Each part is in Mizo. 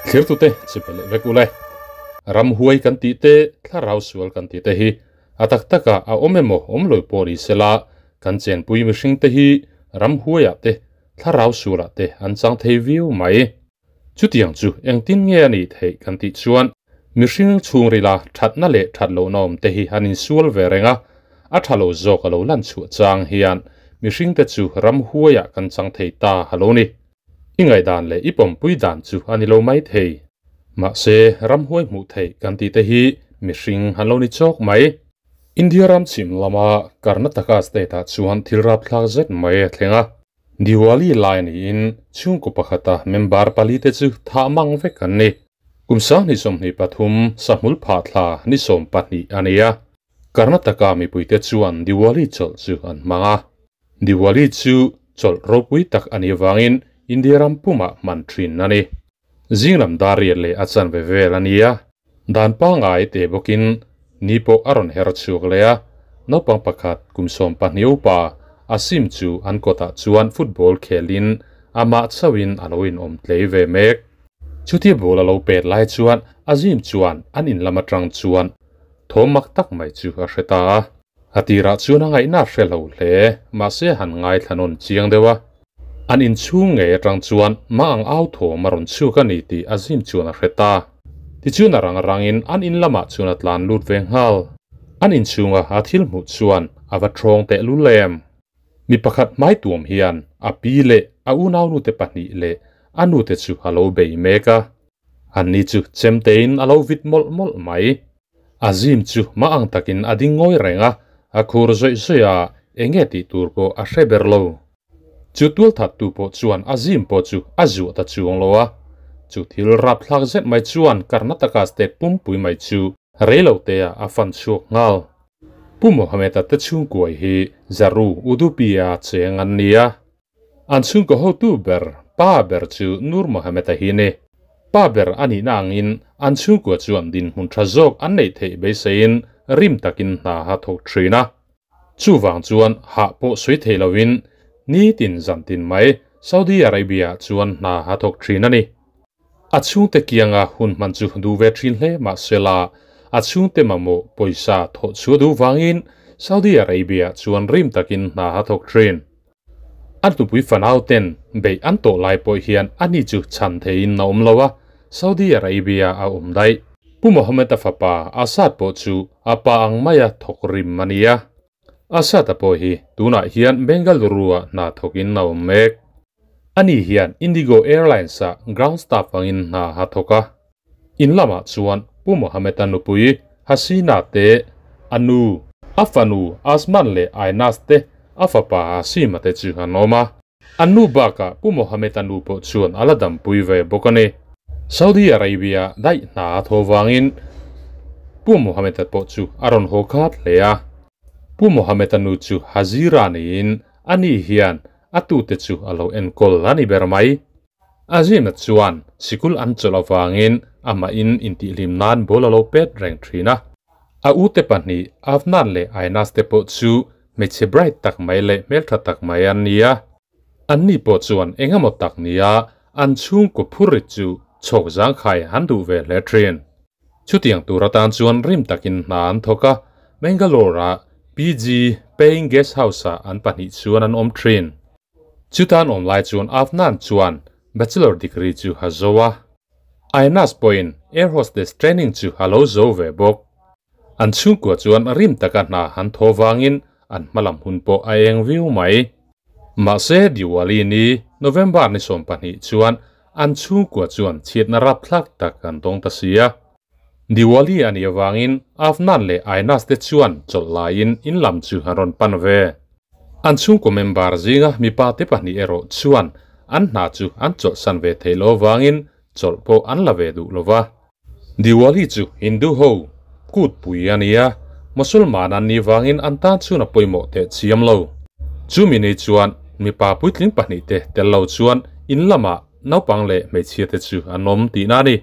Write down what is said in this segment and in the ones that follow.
Thlirtute chibai leh vek ule. Ramhuai kan tih te, thlarau sual kan tih te hi a tak takah a awm emaw awm lo pawh ni sela, kan chenpui mihring te hi ramhuaiah te, thlarau sualah te an chang thei viau mai. Chutiang chu engtin nge a nih theih kan tih chuan mihring chhungrila thatna leh that lohna awm te hi an insual ve reng a, a tha lo zawk a lo lan chhuah chang hian mihringte chu ramhuaiah kan chang thei ta a lo ni. I ngaihdan leh i pawmpui dan chu a ni lo mai thei. Mahse ramhuai hmuh theih kan tih te hi mihring an lo ni chawk mai. India ram chhim lama Karnataka state-ah chuan thil rapthlak zet mai a thleng a. Diwali lai niin chhungkaw pakhata member palite chu thah mang vek an ni. Kum 2023 sahmul phah thla ni 12 a ni a. Karnataka mipuite chuan Diwali chawlh chu an hmang a. Diwali chu chawlh ropui tak a nih avangin India ram pumah hman thin a ni. Zinglam dar riat leh a chanve vel a ni a. Dan pangngai te bawkin ni pawh a rawn her chhuak leh a. Naupang pakhat kum 12 upa Asim chu an kawtah chuan football khelin amah chauhin a lo inawm tlei ve mek. Chutia ball a lo pet lai chuan Azim chuan an in lam atang chuan thawm mak tak mai chu a hre ta a. A tirah chuan a ngaihna a hre lo hle, mahse han ngaithla nawn chiang deuh a. An inchhung ngei atang chuan mah ang au thawm a rawn chhuak a ni tih Azim chuan a hre ta. Tichuan a rang rangin an in lamah chuan a tlan lut ve nghal. An inchhunga a thil hmuh chuan a va thawng teh lul em. Mi pakhat hmai tuam hian a pi leh a unaunu te pahnih leh a nute chu a lo bei mek a. Anni chu chemtein a lo vit mawlh mawlh mai. Azim chu mah ang takin a ding ngawi reng a, a khur zawih zawih a, enge tih tur pawh a hre ber lo. Chu tualthattu pawh chuan Azim pawh chu a zuah ta chuang lo a. Chu thil rapthlak zet mai chuan Karnataka state pumpui mai chu rei lo teah a fan chhuak nghal. Pu Mohammed-a te chhungkuai hi Zaru Udupi-a cheng an ni a. An chhungkaw hotu ber, pa ber chu Nur Mohammed-a hi ni. Pa ber a nihna angin an chhungkua chuan dinhmun tha zawk an neih theih beiseiin rim takin hna a thawk thin a. Chuvang chuan hah pawh sawi thei loin nitin zantin mai Saudi Arabia-ah chuan hna a thawk thin a ni. A chhungte kianga hun hman chu duh ve thin hle mahsela a chhungte mamawh pawisa thawh chhuah duh vangin Saudi Arabia-ah chuan rim takin hna a thawk thin. An tupui fanau ten beih an tawh lai pawh hian ani chu chhan theiin a awm lo a, Saudi Arabia a awm daih. Pu Mohammed-a fapa Assad pawh chu a pa ang maia thawk rim a ni a. Assad-a pawh hi tunah hian Bengaluru-ah hna thawkin a awm mek. Ani hian Indigo Airlines-ah ground staff angin hna a thawk a. In lamah chuan Pu Mohammed-a nupui Hasina te, a nu, a fanu Azman leh Ainaz te, a fapa Asim-a te chu an awm a. An nu bakah Pu Mohammed-a nu pawh chuan a la dampui ve bawk a ni. Saudi Arabia daih hna a thaw vangin Pu Mohammed-a pawh chu a rawn haw khat hle a. Pu Mohammed-a nu chu Hazira niin ani hian a tute chu a lo enkawl a ni ber mai. Azim-a chuan sikul an chawlh avangin amahin intihhlim nan ball a lo pet reng thin a. A ute pahnih Afnan leh Ainas te pawh chu hmeichhe bright tak mai leh hmeltha tak mai an ni a. Anni pawh chuan eng emaw tak nia an chhungkaw phurrit chu chhawk zangkhai an duh ve hle thin. Chutiang tur atan chuan rim takin hna an thawk a, Bangalore-a PG Paying Guest House-ah an pahnih chuan an awm thin. Chutan awm lai chuan Afnan chuan bachelor degree chu a zo a. Ainas pawhin air hostess training chu a lo zo ve bawk. An chhungkua chuan rim taka hna han thaw vangin an hmalam hun pawh a eng viau mai. Mahse Diwali ni November ni 12 chuan an chhungkua chuan chhiatna rapthlak tak an dawng ta si a. Diwali a nih avangin Afnan leh Ainas te chuan chawlh laiin in lam chu an rawn pan ve. An chhungkaw member zinga mipa te pahnih erawh chuan an hna chu an chawlhsan ve thei lo avangin chawlh pawh an la ve duh lo va. Diwali chu Hindu ho kut pui a ni a, Mosolman an nih vangin an tan chuan a pawimawh teh chiam lo. Chumi ni chuan mipa puitling pahnih te tel lo chuan in lamah naupang leh hmeichhia te chu an awm tihna a ni.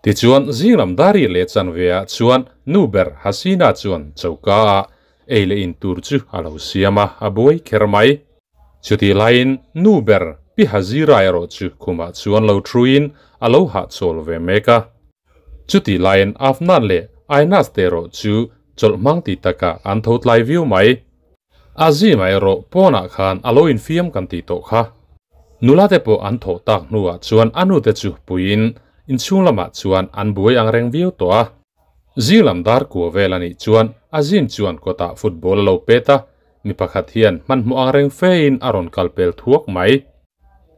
Tichuan zinglam dari leh chanveah chuan nu ber Hasina chuan choka ah ei leh in tur chu a lo siam a, a buai kher mai. Chutih laiin nu ber Pi Hazira erawh chu khumah chuan lo thuin a lo hahchawl ve mek a. Chutih laiin Afnan leh Ainas te erawh chu chawlh hmang tih takah an tho tlai viau mai. Azima erawh pawnah khan a lo infiam kan tih tawh kha. Nula te pawh an thawh tak hnuah chuan a nute chu puiin inchhung lamah chuan an buai ang reng viau tawh a. Zing lam dar kua vel a nih chuan Azim chuan kawtah football a lo pet a, mi pakhat hian hmanhmawh ang reng fein a rawn kal pel thuak mai.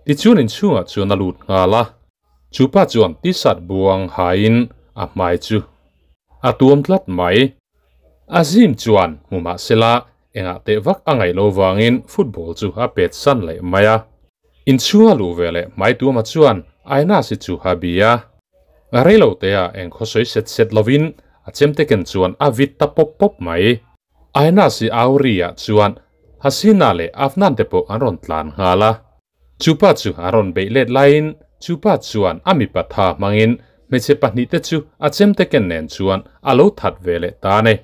Tichuan inchhungah chuan a lut nghal a, chupa chuan t-shirt buang hain a hmai chu a tuam tlat mai. Azim chuan hmu mahsela engah teh vak a ngaih lo vangin football chu a pet san leh mai a. Inchhunga luh ve leh hmai tuama chuan Ainasi chu a bia. Reilo tea eng khawsawi set set lovin a chemte ken chuan a vit ta pawp pawp mai. Ainasi au ri-ah chuan Hasina leh Afnan te pawh an rawn tlan nghal a. Chupa chu a rawn beih let laiin chupa chuan a mipa tha hmangin hmeichhe pahnihte chu a chemte ken nen chuan a lo that ve leh ta a ni.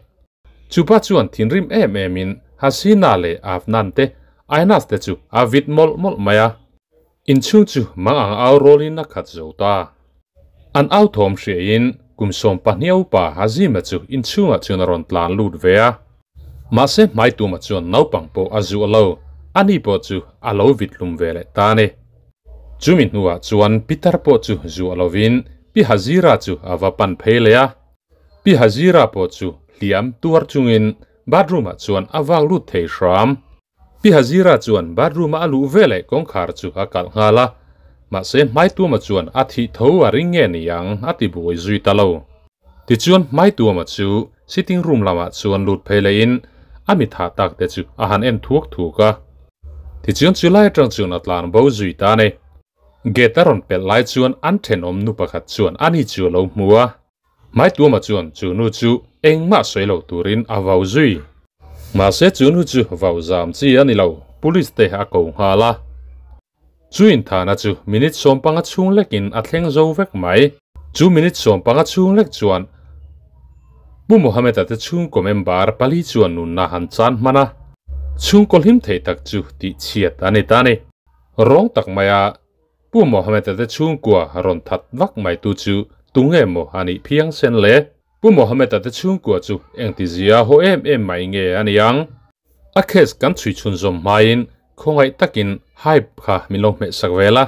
Chupa chuan thinrim em emin Hasina leh Afnan te Ainas te chu a vit mawlh mawlh mai a. Inchhung chu mang ang au rawlin a khat zo ta. An au thawm hriain kum 12 upa Hazima chu inchhungah chuan a rawn tlan lut ve a. Mahse hmaituma chuan naupang pawh a zuah lo, ani pawh chu a lo vit hlum ve leh ta a ni. Chumi hnuah chuan Pitar pawh chu zuah lovin Pi Hazira chu a va pan phei leh a. Pi Hazira pawh chu hliam tuar chungin bathroom-ah chuan a vak lut thei hram. Pi Hazira chuan bathroom-a a luh veleh kawngkhar chu a kalh nghal a, mahse Hmaituama chuan a thih tho a ring nge ni ang a ti buai zui ta lo. Tichuan Hmaituama chu sitting room lamah chuan lut phei lehin a mi thah tak te chu a han en thuak thuak a. Tichuan chu lai atang chuan a tlan bo zui ta a ni. Gate a rawn pelh lai chuan an thenawm nu pakhat chuan ani chu a lo hmu a. Hmaituama chuan chu nu chu engmah sawi lo turin a vau zui. Mahse chu nu chu vau zam chi a ni lo, police te a ko nghal a. Chu inthahna chu minute 15 chhung lekin a thleng zo vek mai. Chu minute 15 chhung lek chuan Pu Mohammed-a te chhungkaw member pali chuan nunna han chan hman a, chhungkaw hlim thei tak chu tihchhiat a ni ta a ni. Rawng tak maia Pu Mohammed-a te chhungkua rawn that vak mai tu chu tunge maw a nih phiang sen le? Pu Mohammed-a te chhungkua chu engtizia haw em em mai nge a ni ang? A case kan chhui chhun zawm hmain khawngaih takin hype kha min lo hmeh sak vel a.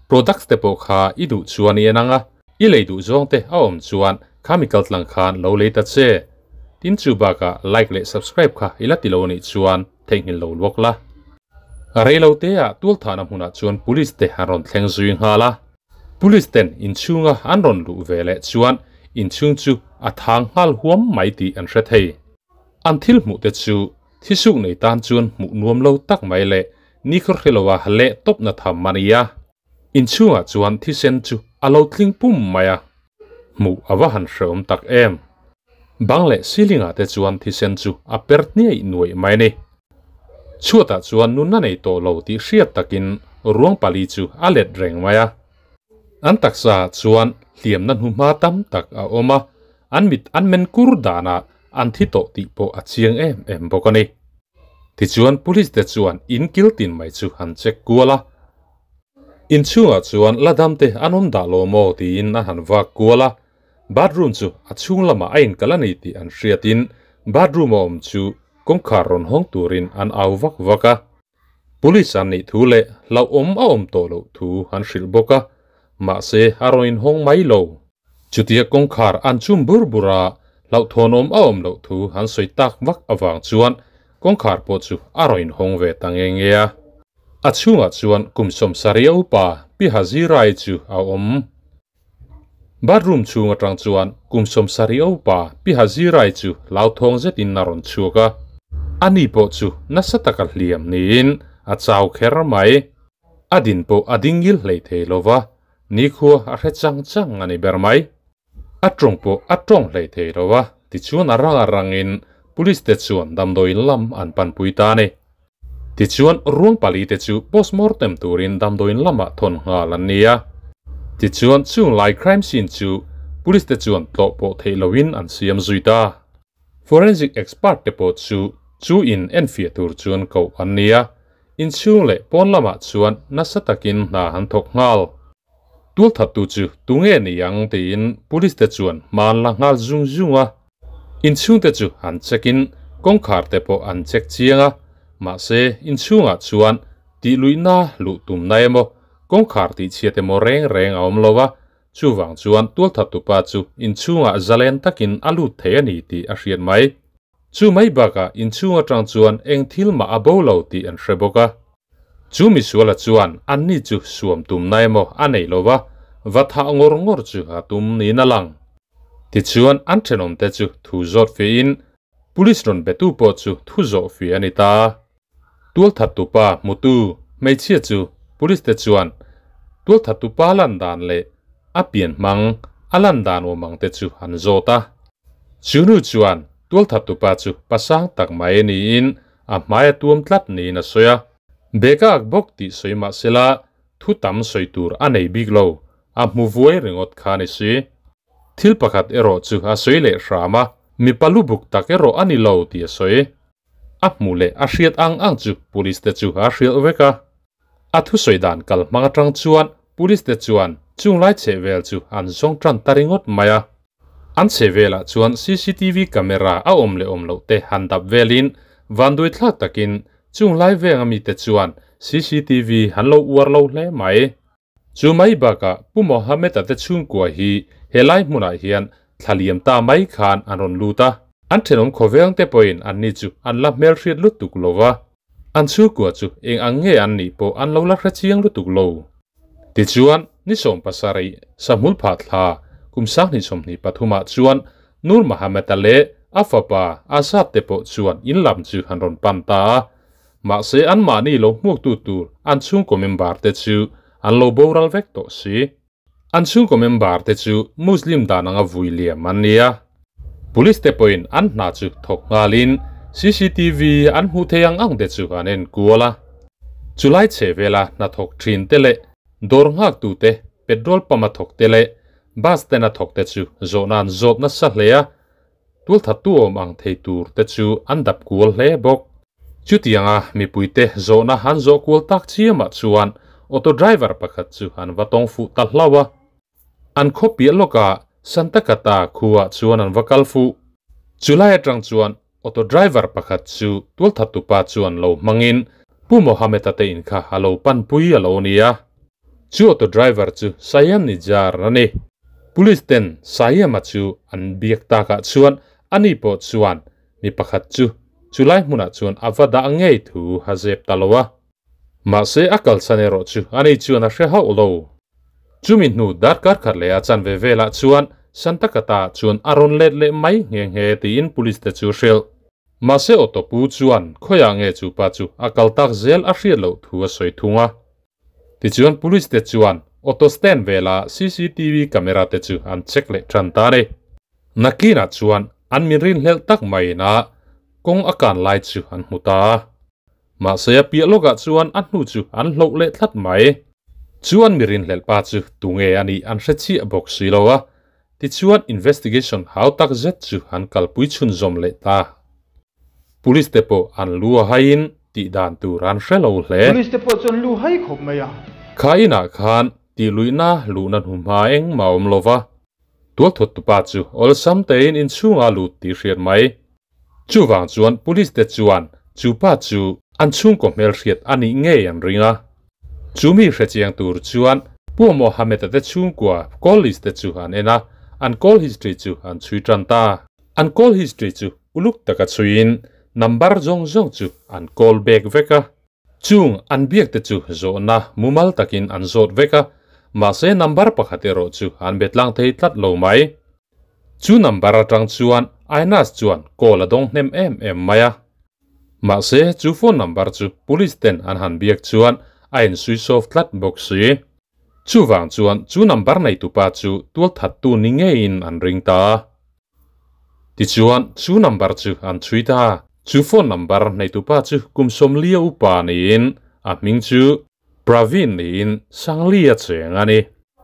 Products te pawh kha i duh chuan i en ang a, i lei duh zawng te a awm chuan kha mi kaltlang khan lo lei ta che. Tin chu bakah like leh subscribe kha i la ti lo a nih chuan theihnghilh lo luak la. Reilo teah tualthahna hmunah chuan police te an rawn thleng zui nghal a. Police ten inchhunga an rawn luh ve leh chuan inchhung chu a thang nghal huam mai tih an hre thei. An thil hmuh te chu thisuk nei tan chuan hmuh nuam lo tak mai leh nikhaw hreloa leh tawpna tham a ni a. Inchhungah chuan thisen chu a lo tling pum mai a, hmuh a va han hreawm tak em. Bang leh ceiling ah te chuan thisen chu a per hniaih nuaih mai a ni. Chhuatah chuan nunna nei tawh lo tih hriat takin ruang pali chu a let reng mai a. An taksa ah chuan hliamna hnuhma tam tak a awm a, an mit an men kur danah an thi tawh tih pawh a chiang em em bawk a ni. Tichuan police te chuan in kil tin mai chu an check kual a. Inchhungah chuan la dam te an awm dah lo maw tiin a han vak kual a, bathroom chu a chhung lamah a inkalh a ni tih an hriatin bathroom a awm chu kawngkhar rawn hawng turin an au vak vak a. Police an nih thu leh hlauhawm a awm tawh loh thu an hrilh bawk a, mahse a rawn inhawng mai lo. Chutia kawngkhar an chum bur bur a, hlauhthawnawm a awm loh thu an sawi tak vak avang chuan kawngkhar pawh chu a rawn inhawng ve ta nge nge a. A chhungah chuan kum 70 upa Pi Hazirai chu a awm. Bathroom chhung atang chuan kum 70 upa Pi Hazirai chu hlauthawng zetin a rawn chhuak a. Ani pawh chu nasa taka hliam niin a chau kher mai. A din pawh a ding ngil hlei thei lova, nikhua a hre chang chang a ni ber mai. A tawng pawh a tawng hlei thei lova, tichuan a rang a rangin police te chuan damdawiin lam an panpui ta a ni. Tichuan, ruang pali te chu postmortem turin damdawiin lamah thawn nghal an ni a. Tichuan, chung lai crime scene chu police te chuan tlawh pawh theih loin an siam zui ta. Forensic expert te pawh chu chu in enfiah tur chuan koh an ni a. inchhung leh pawn lamah chuan nasa takin hna an thawk nghal. Tualthattu chu tunge ni ang tiin police te chuan hma an la nghal zung zung a. Inchhung te chu an check in kawngkhar te pawh an check chiang a, mahse inchhungah chuan tih luihna luh tumna emaw kawngkhar tih chhiat emaw reng reng a awm lo a, chuvang chuan tualthattu pa chu inchhungah zalen takin a lut thei a ni tih a hriat mai. Chu mai bakah inchhung atang chuan eng thil mah a bo lo tih an hre bawk a. Chu misuala chuan anni chu suam tumna emaw a nei lo va, va thah ngawr ngawr chu a tum niin a lang. Tichuan an thenawmte chu thu zawt fiahin Police rawn betu pawh chu thu zawh fiah a ni ta. Tualthattu pa hmutu hmeichhia chu Police te chuan tualthattu pa lan dan leh a pian hmang a lan dan awm ang te chu an zawt a. Chu nu chuan tualthattu pa chu pasang tak mai niin a hmai a tuam tlat niin a sawi a. Beka ak bawk tih sawi mah sela thu tam sawi tur a nei bik lo, a hmu vuai ringawt kha a ni si. Thil pakhat erawh chu a sawi leh hram a, mipa lu buk tak erawh a ni lo tih a sawi. A hmuh leh a hriat ang ang chu police te chu a hrilh vek a. A thusawi dan kal hmang atang chuan police te chuan chung lai chheh vel chu an zawng tan ta ringawt mai a. An chheh velah chuan cctv camera a awm leh awm loh te han dap velin vanduai thlak takin chung lai veng ami te chuan cctv han lo uar lo hle mai. Chu mai bakah Pu Mohammed-a te chhungkua hi helai hmunah hian thla liam ta mai khan an rawn lut a, an thenawm khawveng te pawhin anni chu an la hmelhriat lutuk lo va, an chhungkua chu eng ang nge an nih pawh an lo la hre chiang lutuk lo. Tichuan, ni 17 Sahmul phah thla kum 2023 ah chuan Nur Mohammed-a leh a fapa Azad te pawh chuan in lam chu an rawn pan ta a, Mahse anmahni lo hmuaktu tur an chhungkaw member te chu an lo boral vek tawh si. An chhungkaw member te chu Muslim dan anga vui liam an ni a. Police te pawhin an hna chu thawk nghalin cctv an hmuh thei ang ang te chu an en kual a. Chulai chhe vela hnathawk thin te leh dawr nghaktu te, petrol pump a thawk te leh bus stand a thawk te chu zawhna an zawt nasa hle a. Tualthattu awm ang thei tur te chu an dap kual hle bawk. Chutianga mipuite zawhna an zawh kual tak chiamah chuan auto driver pakhat chu an va tawng fuh ta hlauh a. An khaw piah lawkah Santakata khuaah chuan an va kal fuh. Chulai atang chuan auto driver pakhat chu tualthattu pa chuan lo hmangin Pu Mohammed-a te in kha a lo panpui a lo ni a. Chu auto driver chu Sayam Nijjar a ni. Police ten Sayam-a chu an biak takah chuan ani pawh chuan mi pakhat chu chulai hmunah chuan a va dah ngei thu a zep ta lo a. Mahse a kalsan erawh chu ani chuan a hre hauh lo. Chumi hnu darkar khat leh a chanve velah chuan Santakata chuan a rawn let leh mai nghe nghe tiin police te chu hrilh. Mahse auto pu chuan khawiah nge chu pa chu a kal tak zel a hriat loh thu a sawi thung a. Tichuan police te chuan auto stand vela cctv camera te chu an check leh tan ta a ni. Nakinah chuan an min rinhlelh tak maiin a kawng a kan lai chu an hmu ta a. Mahse a piah lawkah chuan a hnu chu an hloh leh tlat mai. Chu an mi rinhlelh pa chu tunge a nih an hre chiah bawk si lo a. Tichuan investigation hau tak zet chu an kalpui chhunzawm leh ta. Police te pawh an lu a haiin tih dan tur an hre lo hle. Police te pawh chuan lu hai khawp mai a. Kha inah khan tih luihna luhna hnuhma engmah a awm lo va. Tualthawttupa chu awlsam tein inchhungah lut tih hriat mai. Chuvang chuan police te chuan chu pa chu an chhungkaw hmelhriat a nih ngei an ring a. Chu mi hrechiang tur chuan Pu Mohammed-a te chhungkua call list te chu an en a, an call history chu an chhui tan ta. An call history chu uluk taka chhuiin number zawng zawng chu an call back vek a. Chung an biak te chu zawhna mumal takin an zawt vek a, mahse number pakhat erawh chu an be tlang thei tlat lo mai. Chu number atang chuan Ainas chuan call a dawng hnem em em mai a. Mahse chu phone number chu police ten an han biak chuan a in switch off tlat bawk si. Chuvang chuan chu number neitupa chu tualthattu ni ngeiin an ring ta a. Tichuan chu number chu an chhui ta. Chu phone number neitupa chu kum 40 upa niin a hming chu Praveen niin Sangli a cheng a ni.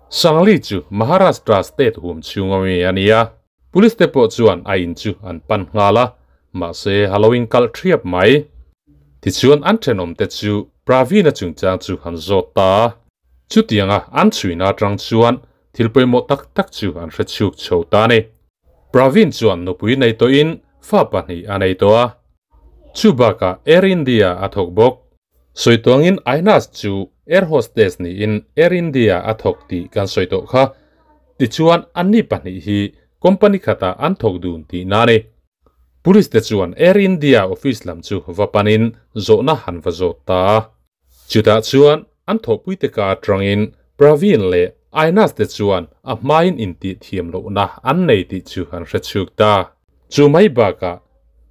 Sangli chu Maharashtra state hum chhung ami a ni a. Police te pawh chuan a in chu an pan nghal a, mahse a lo inkalh thiap mai. Tichuan an thenawm te chu Praveen-a chungchang chu han zawt ta a. Chutianga an chhuina atang chuan thil pawimawh tak tak chu an hre chhuk chho ta a ni. Praveen chuan nupui nei tawhin fa pahnih a nei tawh a. Chu bakah Air India a thawk bawk. Sawi tuangin Ainas chu air hostess niin Air India a thawk tih kan sawi tawh kha. Tichuan anni pahnih hi company khatah an thawk dun tihna a ni. Police te chuan Air India office lam chu va panin zawhna han va zawt ta a. Chutah chuan an thawhpuite ka atangin Praveen leh Ainas te chuan a hmain intih thiam lohna an nei tih chu an hre chhuk ta. Chu mai bakah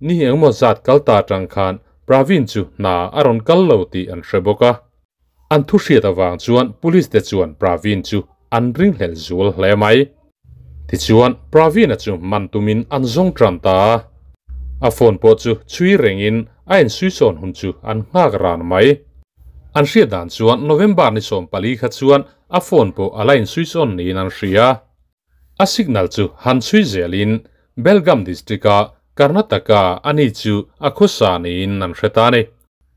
ni engemaw zat kal ta atang khan Praveen chu hna a rawn kal lo tih an hre bawk a. An thu hriat avang chuan police te chuan Praveen chu an ringhlel zual hle mai. Tichuan Praveen-a chu man tumin an zawng tan ta a. A phone pawh chu chhui rengin a insuisawn hun chu an nghak ran mai. An hriat dan chuan November ni 14 kha chuan a phone pawh a la insuisawn niin an hria. A signal chu han chhui zelin Belgaum district-a Karnataka a ni chu a khawsa niin an hre ta a ni.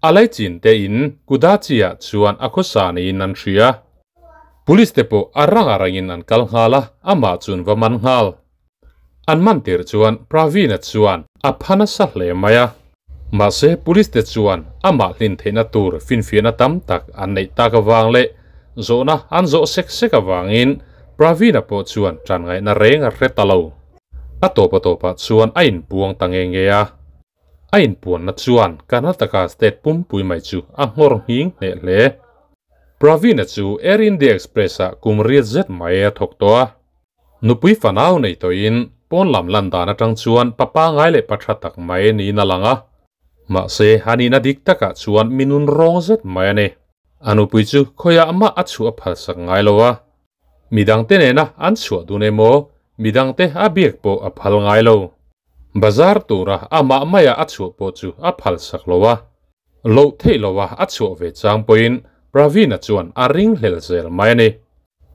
A laichin te in Kudachi-ah chuan a khawsa niin an hria. Police te pawh a rang a rangin an kal nghal a, amah chuan va man nghal. An man tir chuan Praveen-a chuan a pha nasa hle mai a. Mahse police te chuan amah hlin theihna tur finfiahna tam tak an neih tak avang leh zawhna an zawh sek sek avangin Praveen-a pawh chuan tan ngaihna reng a hre ta lo. A tawp a tawpah chuan a inpuang ta nge nge a. A inpuanna chuan Karnataka state pumpui mai chu a nghawr nghing hneh hle. Praveen-a chu Air India Express-ah kum riat zet mai a thawk tawh a. Nupui fanau nei tawhin pawn lam lan dan atang chuan pa pangai leh pa tha tak mai niin a lang a. Mahse, a nihna dik takah chuan mi nun rawng zet mai a ni. A nupui chu khawiah mah a chhuah phalsak ngai lo a. Midangte nena an chhuah dun emaw, midangte a biak pawh a phal ngai lo. Bazar tura amah maia a chhuah pawh chu a phalsak lo a. Loh theih loha a chhuah ve chang pawhin Praveen-a chuan a ring hlel zel mai a ni.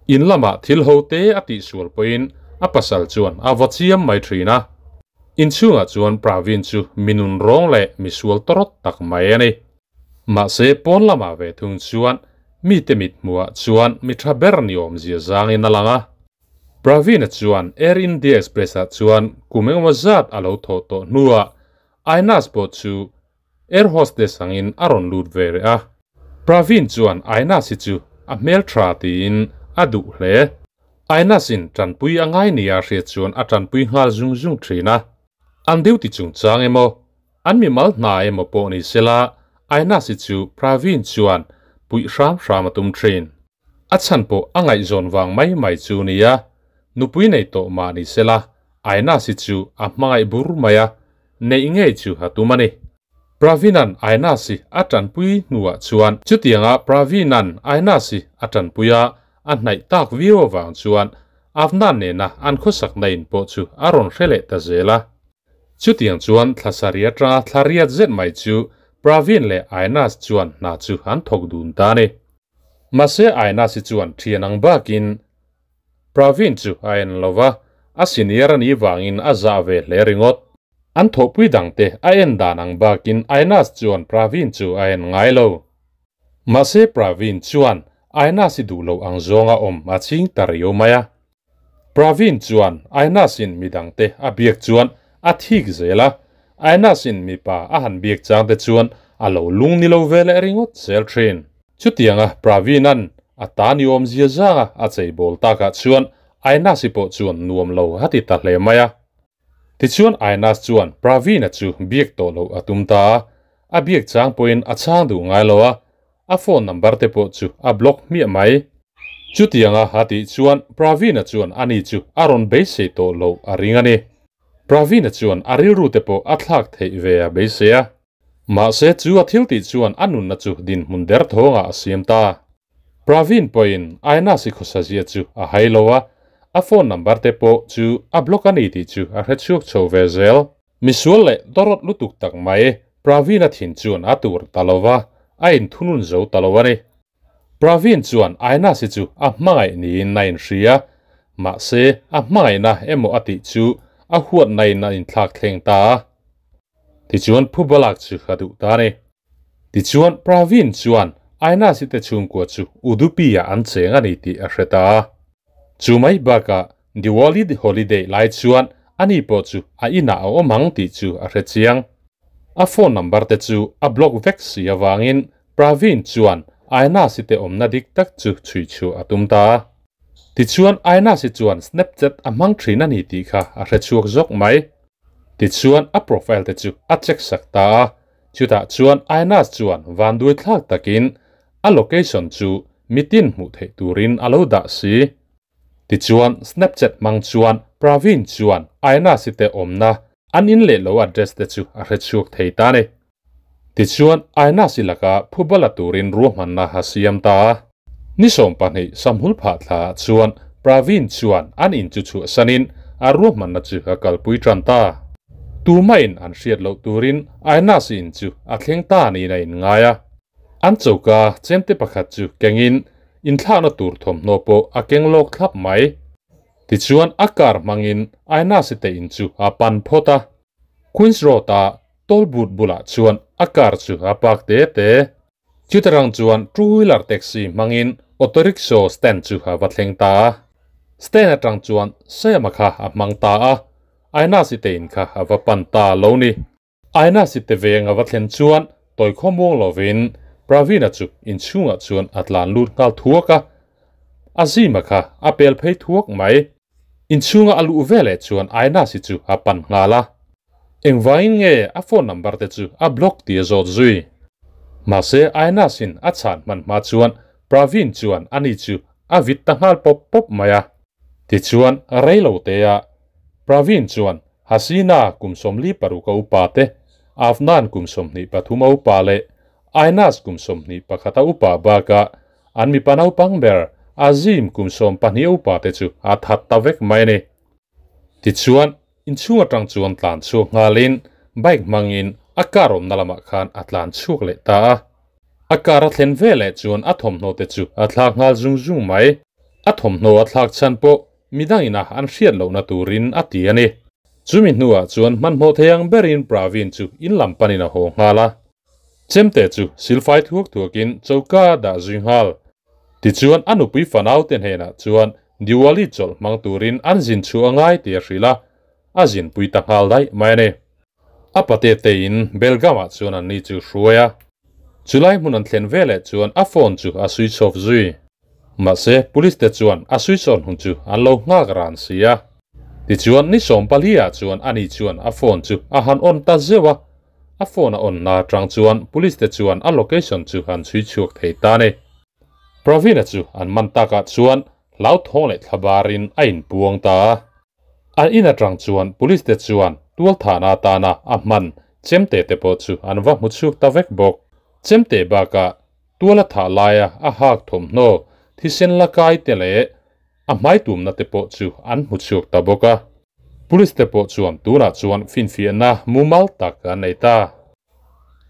In lamah thil ho te a tihsual pawhin a pasal chuan a vaw chiam mai thin a. Inchhungah chuan Praveen chu mi nun rawng leh mi sual tawrawt tak mai a ni. Mahse pawn lamah ve thung chuan mite mithmuhah chuan mi tha ber ni awmzia zangin a lang a. Praveen-a chuan Air India Express-ah chuan kum engemaw zat a lo thawh tawh hnuah Ainas pawh chu air hostess angin a rawn lut ve reh a. Praveen chuan Ainas hi chu a hmel tha tiin a duh hle. Ainas-in tanpui a ngai nia hriat chuan a tanpui nghal zung zung thin a. An duty chungchang emaw, an mimal hna emaw pawh ni sela Ainas hi chu Praveen chuan puih hram hram a tum thin. A chhan pawh a ngaihzawn vang mai mai chu nia, nupui nei tawh mah ni sela Ainas hi chu a hmangaih bur mai a, neih ngei chu a tum a ni. Praveen-a'n Ainas hi a tanpui hnuah chuan chutianga Praveen-a'n Ainas hi a tanpui a, a hnaih tak viau avang chuan Avna nena an khawsakna in pawh chu a rawn hre leh ta zel a. Chutiang chuan thla sarih atanga thla riat zet mai chu Praveen leh Ainas chuan hna chu an thawk dun ta a ni. Mahse Ainas hi chuan thian ang bakin Praveen chu a en lo va, a senior a nih vangin a zah ve hle ringawt. An thawhpui dangte a en dan ang bakin Ainas chuan Praveen chu a en ngai lo. Mahse Praveen chuan Ainas hi duh loh ang zawnga awm a ching ta riau mai a. Praveen chuan Ainas-in midangte a biak chuan a thik zel a, Ainas-in mipa a han biak chang te chuan a lo lung ni lo ve leh ringawt zel thin. Chutianga Praveen-a'n a ta ni awm zia zanga a cheibawl takah chuan Ainas-i pawh chuan nuam lo a ti ta hle mai a. Tichuan Ainas chuan Praveen-a chu biak tawh loh a tum ta a, a biak chang pawhin a chhang duh ngai lo a, a phone number te pawh chu a block hmiah mai. Chutianga a tih chuan Praveen-a chuan ani chu a rawn beisei tawh loh a ring a ni. Praveen-a chuan a rilru te pawh a thlak theih ve a beisei a. Mahse chu a thil tih chuan a nunna chu dinhmun der thawngah a siam ta. Praveen pawhin Ainas-i khawsazia chu a hai lo a, a phone number te pawh chu a block a ni tih chu a hre chhuak chho ve zel. Misual leh dawrawt lutuk tak mai Praveen-a thin chuan a tur ta lo va, a inthunun zo ta lo a ni. Praveen chuan Ainas-i chu a hmangaih niin a inhria, mahse a hmangaihna emaw a tih chu a huatna-in a inthlak thleng ta a. Tichuan phubalak chu a duh ta a ni. Tichuan Praveen chuan Ainasi te chhungkua chu Udupi ah an cheng a ni tih a hre ta a. Chu mai bakah Diwali holiday lai chuan ani pawh chu a inah a awm ang tih chu a hre chiang. A phone number te chu a block vek si avangin Praveen chuan Ainasi te awmna dik tak chu chhui chhuah a tum ta a. Tichuan Ainasi chuan Snapchat a hmang thin a ni tih kha a hre chhuak zawk mai. Tichuan a profile te chu a check sak ta a, chutah chuan Ainas chuan vanduai thlak takin a location chu mitin hmuh theih turin a lo dah si. Tichuan Snapchat hmang chuan Praveen chuan Ainasi te awmna an in leh lo address te chu a hre chhuak thei ta a ni. Tichuan Ainasi laka phubala turin ruahmanna a siam ta a. Ni 12 samhul phah thla ah chuan Praveen chuan an in chu chhuahsanin a ruahmanna chu a kalpui tan ta. Tumahin an hriat loh turin Ainas in chu a thleng ta niin a inngai a. An choka chemte pakhat chu kengin inthlakna tur thawmhnaw pawh a keng lawk thlap mai. Tichuan a car hmangin Ainas-i te in chu a pan phawt a. Queens Road-a toll booth bulah chuan a car chu a park te te. Chutarang chuan two wheeler taxi hmangin auto rickshaw stand chu a va thleng ta a. Stand atang chuan Sayama kha a hmang ta a, Aina Sitein kha a va pan ta lo ni. Aina Site veng a va thlen chuan tawi khawmuang lovin Pravina chu inchhungah chuan a tlan lut nghal thuak a, Azima kha a pel phei thuak mai. Inchhunga a luh veleh chuan Aina Si chu a pan nghal a. Engvangin nge a phone number te chu a block tih a zawt zui. Mahse Aina-sin a chhan hman hma chuan Praveen chuan ani chu a vit ta nghal pawp pawp mai a. Tichuan rei lo te a Praveen chuan Hasina kum 46 a upa te, Afnan kum 23 a upa leh Ainas kum 21 a upa bakah an mipa naupang ber Azim kum 12 a upa te chu a that ta vek mai a ni. Tichuan Inchhung atang chuan tlan chhuak nghalin bike hmangin a car awmna lamah khan a tlan chhuak leh ta a. A car a thlen ve leh chuan a thawmhnaw te chu a thlak nghal zung zung mai. A thawmhnaw a thlak chhan pawh midangina an hriat lohna turin a ti a ni. Chumi hnuah chuan hmanhmawh thei ang berin Praveen chu in lam panin a haw nghal a. Chemte chu silfai thuak thuakin choka a dah zui nghal. Tichuan a nupui fanaute hnenah chuan Diwali chawlh hmang turin an zin chhuah a ngai tih a hrilh a, a zinpui ta nghal daih mai a ni. A pate tein Belgaum-ah chuan anni chu hruai a. Chulai hmun an thlen veleh chuan a phone chu a switch off zui. Mahse police te chuan a switch on hun chu an lo nghak ran si a. Tichuan ni 14 ah chuan ani chuan a phone chu a han on ta zeuh a, A phone a on na atang chuan police te chuan a location chu an chhui chhuak thei ta a ni. Praveen-a chu an man takah chuan hlauthawng leh thlabarin a inpuang ta a. An in atang chuan police te chuan tualthahna atana a hman chemte te pawh chu an va hmu chhuak ta vek bawk. Chemte bakah tual a thah laia a hak thawmhnaw, thisen la kai te leh a hmai tumna te pawh chu an hmu chhuak ta bawk a. Police te pawh chuan tunah chuan finfiahna mumal tak an nei ta.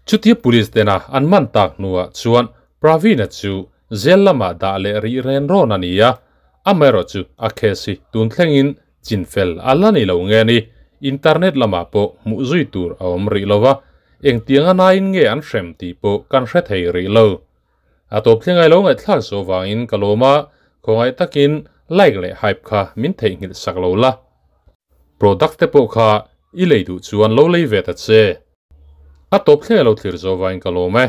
Chutia police tena an man tak hnuah chuan Praveen-a chu jail lamah dah leh rih ren rawn a ni a, amaherawh chu a case hi tun thlengin chinfel a la ni lo nge ni, internet lamah pawh hmuh zui tur a awm rih lo va, engtianga naiin nge an hrem tih pawh kan hre thei rih lo. A tawp thleng ai lo ngaihthlak zawh vangin ka lawm a, khawngaih takin like leh hype kha min theihnghilh sak lo la. Product te pawh kha i lei duh chuan lo lei ve ta che. A tawp thleng ai lo thlir zawh vangin ka lawm e.